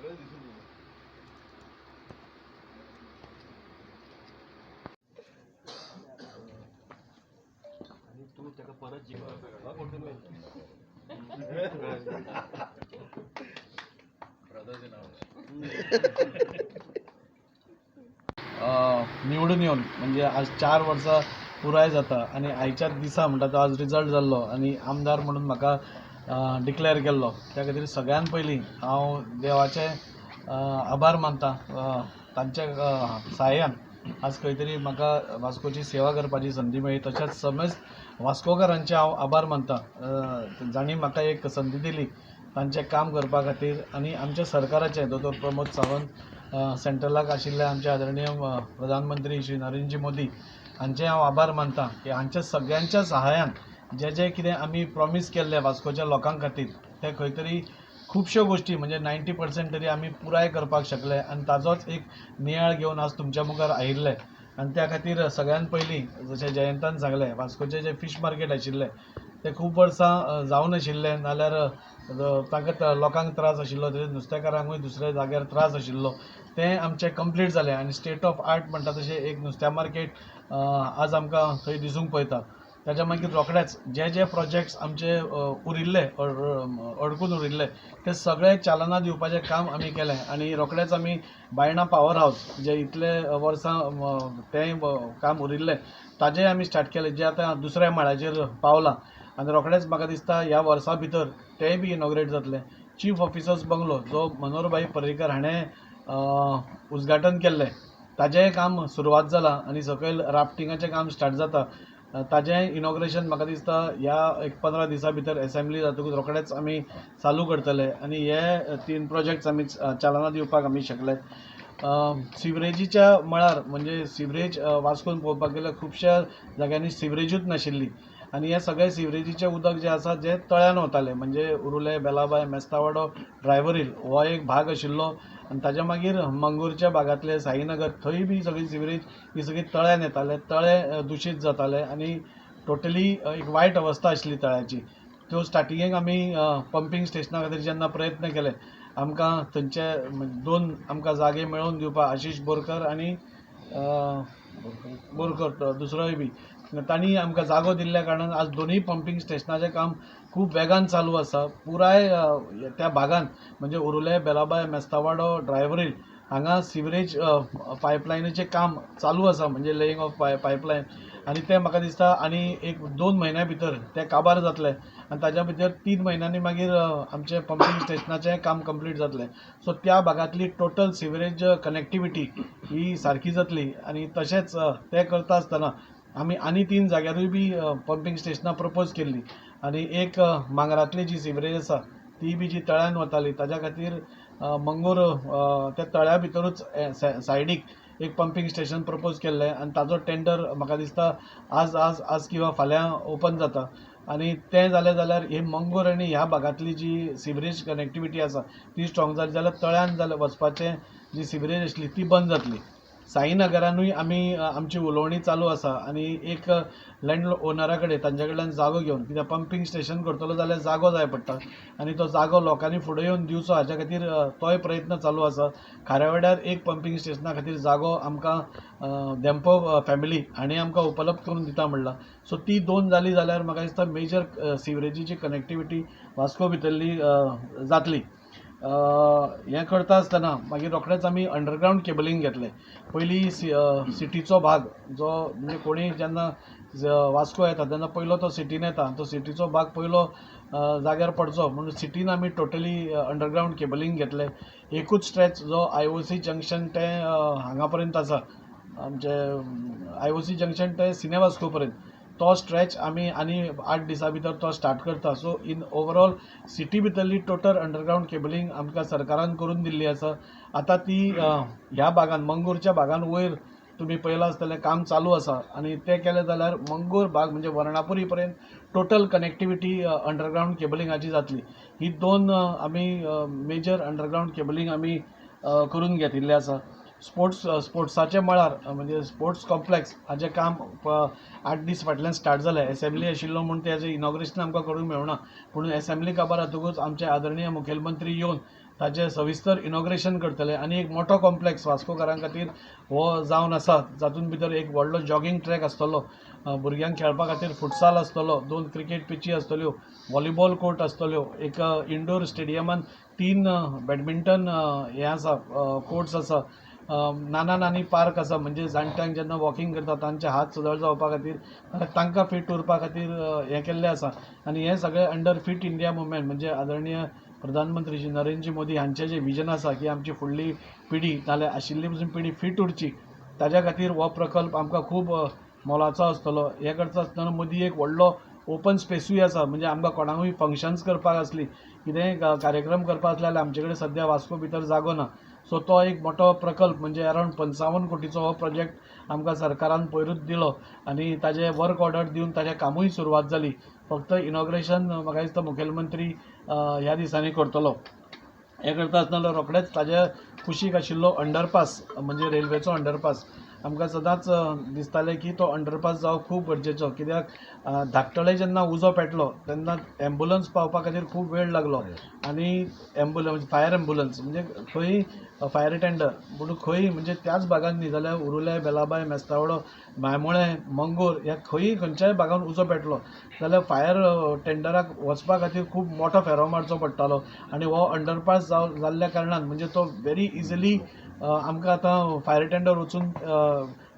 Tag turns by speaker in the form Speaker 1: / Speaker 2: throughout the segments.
Speaker 1: सगळें दिसून येयलें.
Speaker 2: आनी तूं ताका परत जिखलो.
Speaker 1: Brothers in arms.
Speaker 3: निवडून येवन म्हणजे आज 4 वर्सां पुराय जाता आनी आयच्याच दिसा म्हणटा तो आज रिजल्ट जाल्लो आनी आमदार म्हणून म्हाका डिक्लेअर केल्लो. त्या खातीर सगळ्यान पयलीं हांव देवाचें आभार मानता. तांच्या साहाय्यान आज खंय तरी म्हाका वास्कोची सेवा करपाची संदी मेळ्ळी. तशेंच समेस्त वास्कोकारांचे हांव आभार मानता, जांणी म्हाका एक संदी दिली तांचें काम करपा खातीर. आनी आमच्या सरकाराचें, दोतोर प्रमोद सावंत, सेंट्रलाक आशिल्ले आमचे आदरणीय प्रधानमंत्री श्री नरेंद्र मोदी हांचे हांव आभार मानता की हांच्या सगळ्यांच्या सहाय्यान जे जे कितें आमी प्रॉमीस केल्लें वास्कोच्या लोकां खातीर तें खंय तरी खुबश्यो गोश्टी म्हणजे 90% तरी आमी पुराय करपाक शकले आनी ताजोच एक नियाळ घेवन आज तुमच्या मुखार आयिल्ले. आनी त्या खातीर सगळ्यान पयलीं जशें जयंतान सांगलें, वास्कोचें जें फीश मार्केट आशिल्लें तें खूब वर्सां जावनाशिल्लें, नाल्यार तांकां लोकांक त्रास आशिल्लो, तशेंच नुस्तेकारांकूय दुसऱ्या जाग्यार त्रास आशिल्लो. तें आमचें कंप्लीट जालें आनी स्टेट ऑफ आर्ट म्हणटा तशें एक नुस्त्या मार्केट आज आमकां थंय दिसूंक पळयता. ताच्या मागीर रोखडेच जे जे प्रोजेक्ट्स आमचे उरिल्ले, अडकून उरिल्ले, ते सगळे चालना दिवपाचें काम आमी केलें. आनी रोखडेच आमी बायणा पावर हावस जे इतले वर्सां तें काम उरिल्लें ताजें आमी स्टार्ट केलें, जें आतां दुसऱ्या माळ्याचेर पावलां. आनी रोखडेच म्हाका दिसता ह्या वर्सा भितर तेंय बी इनॉग्रेट जातलें. चीफ ऑफिसर्स बंगलो जो मनोहरभाई पर्रीकर हाणें उद्घाटन केल्लें ताजेंय काम सुरवात जालां आनी सकयल राफ्टिंगाचें काम स्टार्ट जाता. ताजें इनॉग्रेशन म्हाका दिसता ह्या एक 15 दिसां भितर एसेंब्ली जातकूच रोखडेच आमी चालू करतले. आनी हे 3 प्रोजेक्ट्स आमी चालना दिवपाक आमी शकले. सिवरेजीच्या मळार म्हणजे सिवरेज वास्कोन पळोवपाक गेल्यार खुबश्या जाग्यांनी सिवरेजूच नाशिल्ली आनी हे सगळे सिवरेजीचें उदक जें आसा जें तळ्यान वतालें, म्हणजे उरुले, बेलाबाय, मेस्तावाडो, ड्रायव्हर हिल हो एक भाग आशिल्लो. आनी ताच्या मागीर मंगूरच्या भागांतले साईनगर थंय बी सगळी सिवरेज ही सगळी तळ्यान येताले, तळे दुशीत जाताले आनी टोटली एक वायट अवस्था आशिल्ली तळ्याची. त्यो स्टार्टिंगेक आमी पंपींग स्टेशना खातीर जेन्ना प्रयत्न केले, आमकां थंयचे 2 आमकां जागे मेळोवन दिवपाक आशिश बोरकर आनी बोरकर दुसरोय बी तांणी आमकां जागो दिल्ल्या कारणान आज दोनूय पंपींग स्टेशनाचें काम खूब वेगान चालू आसा. पुराय त्या भागान म्हणजे उरुले, बेलाबाय, मेस्तावाडो, ड्रायव्हर हिल हांगा सिवरेज पायपलायनीचें काम चालू आसा, म्हणजे लेईंग ऑफ पायपलायन. आनी तें म्हाका दिसता आनी एक 2 म्हयन्या भितर तें काबार जातलें आनी ताच्या भितर 3 म्हयन्यांनी मागीर आमचें पंपींग स्टेशनाचें काम कंप्लीट जातलें. सो त्या भागांतली टोटल सिवरेज कनेक्टिविटी ही सारकी जातली. आनी तशेंच तें करता आसतना आमी आनी 3 जाग्यारूय बी पंपींग स्टेशनां प्रपोज केल्ली आनी एक मांगरांतली जी सिवरेज आसा ती बी जी तळ्यान वताली ताच्या खातीर मंगूर त्या तळ्या भितरूच सायडीक एक पंपींग स्टेशन प्रपोज केल्लें आनी ताजो टेंडर म्हाका दिसता आज आज आज किंवा फाल्यां ओपन जाता. आनी तें जालें जाल्यार ही मंगूर आनी ह्या भागांतली जी सिवरेज कनेक्टिविटी आसा ती स्ट्रॉंग जाली जाल्यार तळ्यान जाल्यार वचपाचें जी सिवरेज आसली ती बंद जातली. साईनगरानूय आमी आमची उलोवणी चालू आसा आनी एक लँड ओनरा कडेन तांच्या कडल्यान जागो घेवन, कित्याक पंपींग स्टेशन करतलो जाल्यार जागो जाय पडटा आनी तो जागो लोकांनी फुडें येवन दिवचो हाच्या खातीर तोय प्रयत्न चालू आसा. खाऱ्यावाड्यार एक पंपींग स्टेशना खातीर जागो आमकां धेंपो फॅमिली हांणी आमकां उपलब्ध करून दिता म्हणलां. सो ती 2 जाली जाल्यार म्हाका दिसता मेजर सिवरेजीची कनेक्टिविटी वास्को भितरली जातली. हें करता आसतना मागीर रोखडेच आमी अंडरग्रावंड केबलिंग घेतलें. पयलीं सिटीचो भाग जो म्हणजे कोणी जेन्ना वास्को येता तेन्ना पयलो तो सिटीन येता, तो सिटीचो भाग पयलो जाग्यार पडचो म्हणून सिटीन आमी टोटली अंडरग्रावंड केबलिंग घेतलें. एकूच स्ट्रेच जो आय ओ सी जंक्शन तें हांगा पर्यंत आसा, आमचे आय ओ सी जंक्शन ते सिने वास्को पर्यंत तो स्ट्रेच आमी आनी 8 दिसां भितर तो स्टार्ट करता. सो इन ओवरऑल सिटी भितरली टोटल अंडरग्रावंड केबलिंग आमकां सरकारान करून दिल्ली आसा. आतां ती ह्या भागान मंगूरच्या भागान वयर तुमी पळयलां आसतलें काम चालू आसा आनी तें केलें जाल्यार मंगूर भाग म्हणजे वर्णापुरी पर्यंत टोटल कनेक्टिविटी अंडरग्रावंड केबलिंगाची जातली. ही 2 आमी मेजर अंडरग्रावंड केबलिंग आमी करून घेतिल्लें आसा. स्पोर्ट्साच्या मळार म्हणजे स्पोर्ट्स कॉम्प्लेक्स हाचें काम 8 दीस फाटल्यान स्टार्ट जालें. एसेंब्ली आशिल्लो म्हूण तेजें इनॉग्रेशन आमकां करूंक मेळना, पूण एसेंब्ली काबार जातकूच आमचे आदरणीय मुखेलमंत्री येवन ताजें सविस्तर इनॉग्रेशन करतले आनी एक मोठो कॉम्प्लेक्स वास्कोकारां खातीर हो जावन आसा, जातून भितर एक व्हडलो जॉगींग ट्रॅक आसतलो, भुरग्यांक खेळपा खातीर फुटसाल आसतलो, 2 क्रिकेट पिची आसतल्यो, व्हॉलीबॉल कोर्ट आसतल्यो, एक इंडोर स्टेडियमान 3 बॅडमिंटन हें आसा, कोर्ट्स आसा, नाना नानी पार्क आसा, म्हणजे जाणट्यांक जेन्ना वॉकिंग करता तांचे हात सदळ जावपा खातीर, तांकां फिट उरपा खातीर हें केल्लें आसा. आनी हें सगळें अंडर फिट इंडिया मुवमेंट, म्हणजे आदरणीय प्रधानमंत्री श्री नरेंद्र मोदी हांचें जें विजन आसा की आमची फुडली पिढी नाल्यार आशिल्ली पसून पिढी फिट उरची, ताज्या खातीर हो प्रकल्प आमकां खूब मोलाचो आसतलो. हें करता आसतना मदीं एक व्हडलो ओपन स्पेसूय आसा, म्हणजे आमकां कोणाकूय फंक्शन्स करपाक आसली, कितेंय कार्यक्रम करपाक आसले जाल्यार आमचे कडेन सद्या वास्को भितर जागो ना. सो तो एक मोठो प्रकल्प म्हणजे अरावंड 55 कोटीचो हो प्रोजेक्ट आमकां सरकारान पयरूच दिलो आनी ताजें वर्क ऑर्डर दिवन ताजें कामूय सुरवात जाली. फक्त इनॉग्रेशन म्हाका दिसता मुखेलमंत्री ह्या दिसांनी करतलो. हें करता आसतना रोखडेंच ताज्या कुशीक आशिल्लो अंडरपास, म्हणजे रेल्वेचो अंडरपास, आमकां सदांच दिसतालें की तो अंडरपास जावप खूब गरजेचो, कित्याक धाकटळे जेन्ना उजो पेटलो तेन्ना एम्बुलन्स पावपा खातीर खूब वेळ लागलो आनी एम्बुलन्स, फायर एम्बुलन्स म्हणजे खंय फायर टेंडर म्हणून खंय म्हणजे त्याच भागान न्ही जाल्यार उरुले, बेलाबाय, मेस्तावडो, मायमोळें, मंगूर ह्या खंय खंयच्याय भागान उजो पेटलो जाल्यार फायर टेंडराक वचपा खातीर खूब मोठो फेरो मारचो पडटालो. आनी हो अंडरपास जाल्ल्या कारणान म्हणजे तो व्हेरी इजिली आमकां आतां फायर टेंडर वचून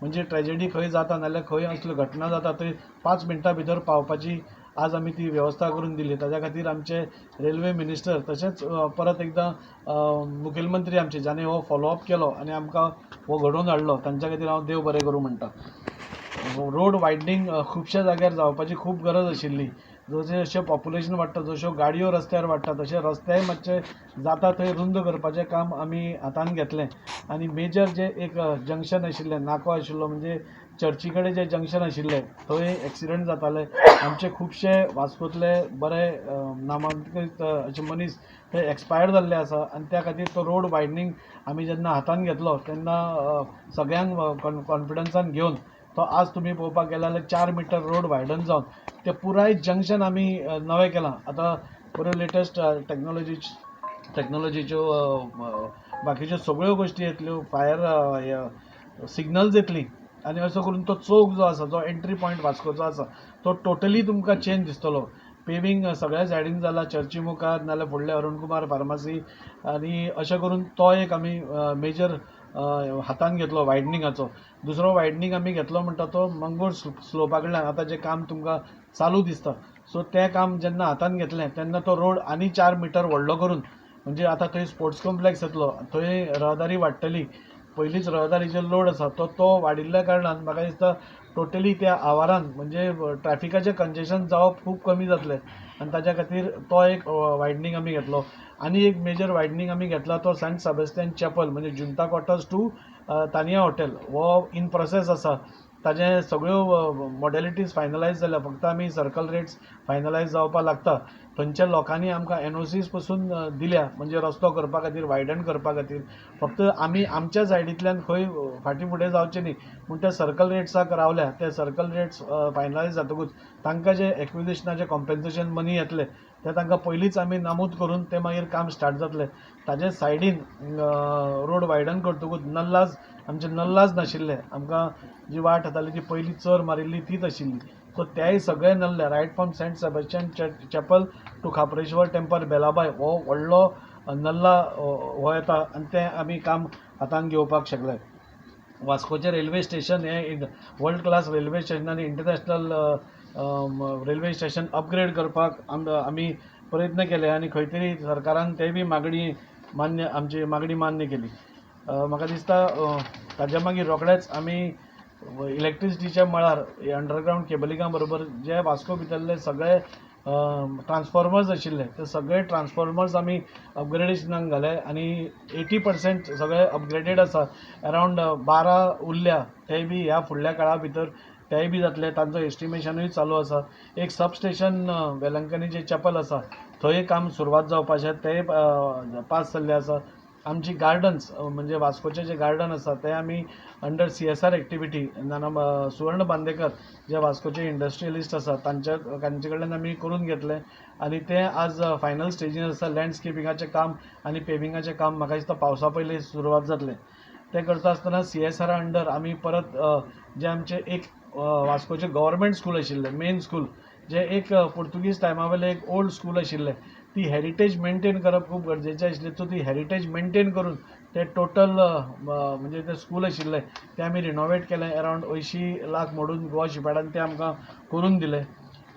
Speaker 3: म्हणजे ट्रेजेडी खंय जाता नाल्यार खंय असल्यो घटना जाता थंय 5 मिनटां भितर पावपाची आज आमी ती वेवस्था करून दिली. ताज्या खातीर आमचे रेल्वे मिनिस्टर तशेंच परत एकदां मुखेलमंत्री आमचे जाणें हो फॉलोअप केलो आनी आमकां हो घडोवन हाडलो तांच्या खातीर हांव देव बरें करूं म्हणटा. रोड वायडनींग खुबश्या जाग्यार जावपाची खूब गरज आशिल्ली. जशें जशें पॉप्युलेशन वाडटा, जश्यो गाडयो रस्त्यार वाडटा, तशें रस्तेय मातशे जाता थंय रुंद करपाचें काम आमी हातान घेतलें. आनी मेजर जें एक जंक्शन आशिल्लें, नाको आशिल्लो, म्हणजे चर्ची कडेन जें जंक्शन आशिल्लें थंय एक्सिडंट जाताले. आमचे खुबशे वास्कोतले बरे नामांकीत अशे मनीस थंय एक्सपायर जाल्ले आसा आनी त्या खातीर तो रोड वायडनींग आमी जेन्ना हातान घेतलो तेन्ना सगळ्यांक कॉन्फिडन्सान घेवन तो आज तुमी पळोवपाक गेले जाल्यार 4 मिटर रोड वायडन जावन ते पुराय जंक्शन आमी नवें केलां. आतां बऱ्यो लेटस्ट टॅक्नोलॉजीच्यो बाकीच्यो सगळ्यो गोश्टी येतल्यो, फायर सिग्नल्स येतली आनी असो करून तो चौक जो आसा, जो एंट्री पॉयंट वास्कोचो आसा तो टोटली तुमकां चेंज दिसतलो. पेवींग सगळ्या सायडीन जाला, चर्ची मुखार नाल्यार फुडले अरुण कुमार फार्मासी, आनी अशें करून तो एक आमी मेजर हातान घेतलो वायडनिंगाचो. दुसरो वायडनींग आमी घेतलो म्हणटा तो मंगूर स्लोपा कडल्यान आतां जें काम तुमकां चालू दिसता, सो तें काम जेन्ना हातान घेतलें तेन्ना तो रोड आनी 4 मिटर व्हडलो करून, म्हणजे आतां थंय स्पोर्ट्स कॉम्प्लेक्स येतलो, थंय रहदारी वाडटली. पयलींच रहदारीचो लोड आसा तो वाडिल्ल्या कारणान म्हाका दिसता टोटली त्या आवारान म्हणजे ट्रॅफिकाचें कंजेशन जावप खूब कमी जातलें आनी ताज्या खातीर तो एक वायडनींग आमी घेतलो. आनी एक मेजर वायडनींग आमी घेतला तो सेंट सेबेस्टियन चॅपल, म्हणजे जुंता क्वॉर्टर्स टू तानिया हॉटेल, हो इन प्रोसेस आसा. ताजें सगळ्यो मॉडेलिटीज फायनलायज जाल्या, फक्त आमी सर्कल रेट्स फायनलायज जावपाक लागता. थंयच्या लोकांनी आमकां एनओसीस पसून दिल्या, म्हणजे रस्तो करपा खातीर, वायडन करपा खातीर. फक्त आमी आमच्या सायडींतल्यान खंय फाटीं फुडें जावचें न्ही म्हूण त्या सर्कल रेट्साक रावल्या. ते सर्कल रेट्स फायनलायज जातकूच तांकां जें एक्विजिशनाचें कॉम्पेन्सेशन मनी येतलें तें तांकां पयलींच आमी नामूद करून तें मागीर काम स्टार्ट जातलें. ताजे सायडीन रोड वायडन करतकूच नल्लाज, आमचे नल्लाज नाशिल्ले, आमकां जी वाट येताली ती पयलीं चर मारिल्ली तीच आशिल्ली. सो तेय सगळे नल्ले right from Saint Sebastian chapel to Khapreshwar temple Belabai हो व्हडलो नल्ला हो येता आनी तें आमी काम हातान घेवपाक शकले. वास्कोचें रेल्वे स्टेशन हें वर्ल्ड क्लास रेल्वे स्टेशन आनी इंटरनॅशनल रेल्वे स्टेशन अपग्रेड करपाक आमी प्रयत्न केले आनी खंय तरी सरकारान तेय बी मागणी मान्य, आमची मागणी मान्य केली. म्हाका दिसता ताज्या मागीर रोखडेच आमी इलेक्ट्रिसिटीच्या मळार अंडरग्रावंड केबलिंगा बरोबर जे वास्को भितरले सगळे ट्रान्सफॉर्मर्स आशिल्ले ते सगळे ट्रान्सफॉर्मर्स आमी अपग्रेडेशनाक घाले आनी 80% सगळे अपग्रेडेड आसा. अरावंड 12 उरल्या, तेय बी ह्या फुडल्या काळा भितर तेय बी जातले, तांचो एस्टिमेशनूय चालू आसा. एक सब स्टेशन वेलंकनी जें चॅपल आसा थंय काम सुरवात जावपाचें, तेय पास जाल्लें आसा. आमची गार्डन्स, म्हणजे वास्कोचे जे गार्डन आसा ते आमी अंडर सीएसआर एक्टिविटी नाना सुवर्ण बांदेकर जे वास्कोचे इंडस्ट्रियलिस्ट आसा तांचे कडल्यान आमी करून घेतले आनी ते आज फायनल स्टेजीर आसा. लँडस्केपिंगाचें काम आनी पेविंगाचें काम म्हाका दिसता पावसा पयलीं सुरवात जातलें. तें करता आसतना सीएसआरा अंडर आमी परत जे आमचे एक वास्कोचे गव्हर्मेंट स्कूल आशिल्लें, मेन स्कूल, जे एक पुर्तुगीज टायमा वयलें एक ओल्ड स्कूल आशिल्लें, ती हेरिटेज मेनटेन करप खूब गरजेचें आशिल्लें. सो ती हेरिटेज मेनटेन करून ते टोटल म्हणजे तें स्कूल आशिल्लें तें आमी रिनोवेट केलें. अरावंड 80 लाख मोडून गोवा शिपयार्डान तें आमकां करून दिलें.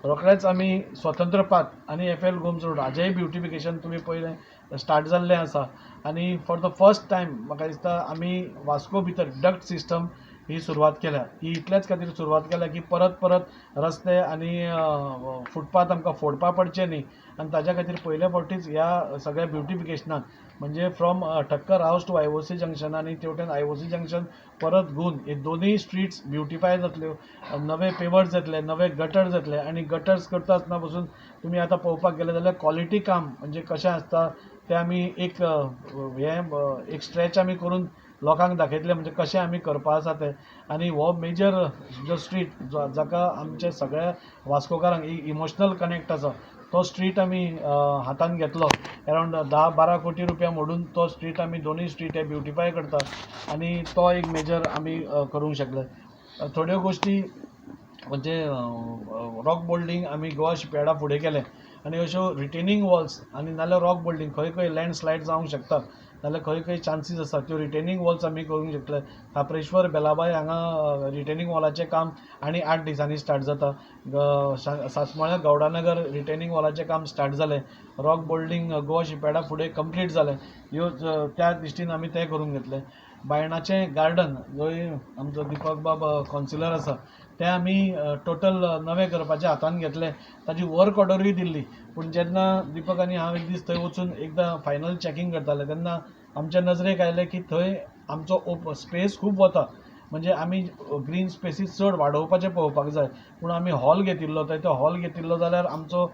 Speaker 3: रोखडेंच आमी स्वतंत्र पार्क आनी एफ एल गोम्स रोड हाजेंय ब्युटिफिकेशन तुमी पळयलें, स्टार्ट जाल्लें आसा. आनी फॉर the first time म्हाका दिसता आमी वास्को भितर डक्ट सिस्टम ही सुरवात केल्या. ही इतल्याच खातीर सुरवात केल्या की परत परत रस्ते आनी फुटपाथ आमकां फोडपा पडचे न्ही आनी ताज्या खातीर पयले फावटीच ह्या सगळ्या ब्युटिफिकेशनाक म्हणजे from Thakkar house to IOC junction आनी तेवटेन आयओसी जंक्शन परत घुवन हे दोनूय स्ट्रीट्स ब्युटिफाय जातल्यो, नवे पेवर्स जातले, नवे गटर्स जातले. आनी गटर्स करता आसतना पसून तुमी आतां पळोवपाक गेले जाल्यार क्वॉलिटी काम म्हणजे कशें आसता तें आमी एक हें एक स्ट्रेच आमी करून लोकांक दाखयतले, म्हणजे कशें आमी करपा आसा तें. आनी हो मेजर जो स्ट्रीट जाका आमच्या सगळ्या वास्कोकारांक एक इमोशनल कनेक्ट आसा, तो स्ट्रीट आमी हातान घेतलो. अरावंड 10-12 कोटी रुपया मोडून तो स्ट्रीट आमी दोनूय स्ट्रीट हे ब्युटिफाय करता आनी तो एक मेजर आमी करूंक शकले. थोड्यो गोश्टी म्हणजे रॉक बोल्डिंग आमी गोवा शिपयार्डा फुडें केलें आनी अश्यो रिटेनींग वॉल्स आनी नाल्यार रॉक बोल्डिंग, खंय खंय लँडस्लायड जावंक शकता नाल्यार खंय खंय चान्सीस आसा, त्यो रिटेनींग वॉल्स आमी करूंक शकले. खाप्रेश्वर, बेलाबाय हांगा रिटेनींग वॉलाचें काम आनी 8 दिसांनी स्टार्ट जाता. सासमाळ्या, गौडानगर रिटेनींग वॉलाचें काम स्टार्ट जालें. रॉक बोल्डिंग गोवा शिपयार्डा फुडें कंप्लीट जालें. ह्यो त्या दृश्टीन आमी तें करूंक घेतलें. बायणाचें गार्डन, जंय आमचो दिपक बाब कौन्सिलर आसा, तें आमी टोटल नवें करपाचें हातान घेतलें. ताजी वर्क ऑर्डरूय दिल्ली, पूण जेन्ना दिपक आनी हांव एक दीस थंय वचून एकदां फायनल चॅकींग करताले तेन्ना आमच्या नजरेक आयलें की थंय आमचो स्पेस खूब वता, म्हणजे आमी ग्रीन स्पेसीस चड वाडोवपाचें पळोवपाक जाय. पूण आमी हॉल घेतिल्लो थंय, तो हॉल घेतिल्लो जाल्यार आमचो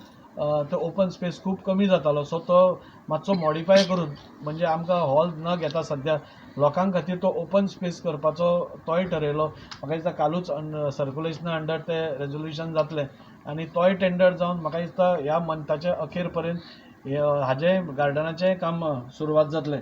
Speaker 3: तो ओपन स्पेस खूब कमी जातालो. सो तो मातसो मॉडिफाय करून, म्हणजे आमकां हॉल न घेता सद्या लोकां खातीर तो ओपन स्पेस करपाचो तोय ठरयलो. म्हाका दिसता कालूच सर्कुलेशना अंडर तें रेजोल्युशन जातलें आनी तोय टेंडर जावन म्हाका दिसता ह्या मंथाच्या अखेर पर्यंत हाजें गार्डनाचेंय काम सुरवात जातलें.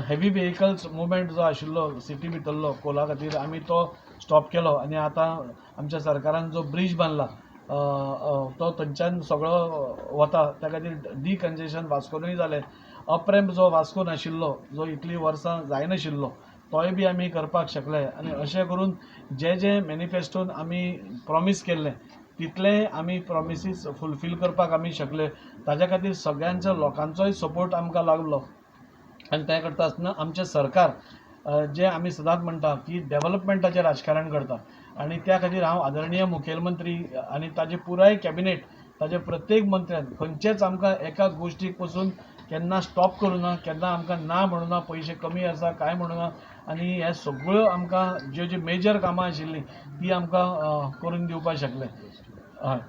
Speaker 3: हेवी व्हेकल्स मुवमेंट जो आशिल्लो सिटी भितरलो कोला खातीर, आमी तो स्टॉप केलो. आनी आतां आमच्या सरकारान जो ब्रीज बांदला तो थंयच्यान सगळो वता, त्या खातीर डिकंजेशन वास्कोनूय जालें. अपरॅम्प जो वास्को नाशिल्लो, जो इतलीं वर्सां जायनाशिल्लो, तोय बी आमी करपाक शकले. आनी अशें करून जे जे मॅनिफेस्टोन आमी प्रॉमीस केल्लें तितलें आमी प्रॉमिसीस फुलफील करपाक आमी शकले. ताज्या खातीर सगळ्यांचो लोकांचोय सपोर्ट आमकां लागलो. आनी तें करता आसतना आमचें सरकार जें आमी सदांच म्हणटा की डेवलपमेंटाचें राजकारण करता आनी त्या खातीर हांव आदरणीय मुखेलमंत्री आनी ताजे पुराय कॅबिनेट, ताजे प्रत्येक मंत्र्यान खंयचेच आमकां एका गोश्टीक पसून केन्ना स्टॉप करूं ना, केन्ना आमकां ना म्हणूं ना, पयशे कमी आसा काय म्हणूं ना. आनी हे सगळ्यो आमकां ज्यो ज्यो मेजर कामां आशिल्लीं ती आमकां करून दिवपाक शकले. हय,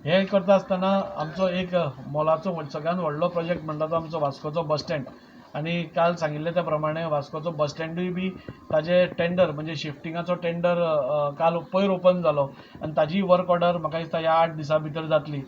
Speaker 3: हें करता आसतना आमचो एक मोलाचो सगळ्यान व्हडलो प्रोजेक्ट म्हणटा तो आमचो वास्कोचो बस स्टँड. आनी काल सांगिल्लें त्या प्रमाणे वास्कोचो बस स्टँडूय बी ताजे टेंडर, म्हणजे शिफ्टिंगाचो टेंडर काल पयर ओपन जालो आनी ताजी वर्क ऑर्डर म्हाका दिसता ह्या 8 दिसां भितर जातली.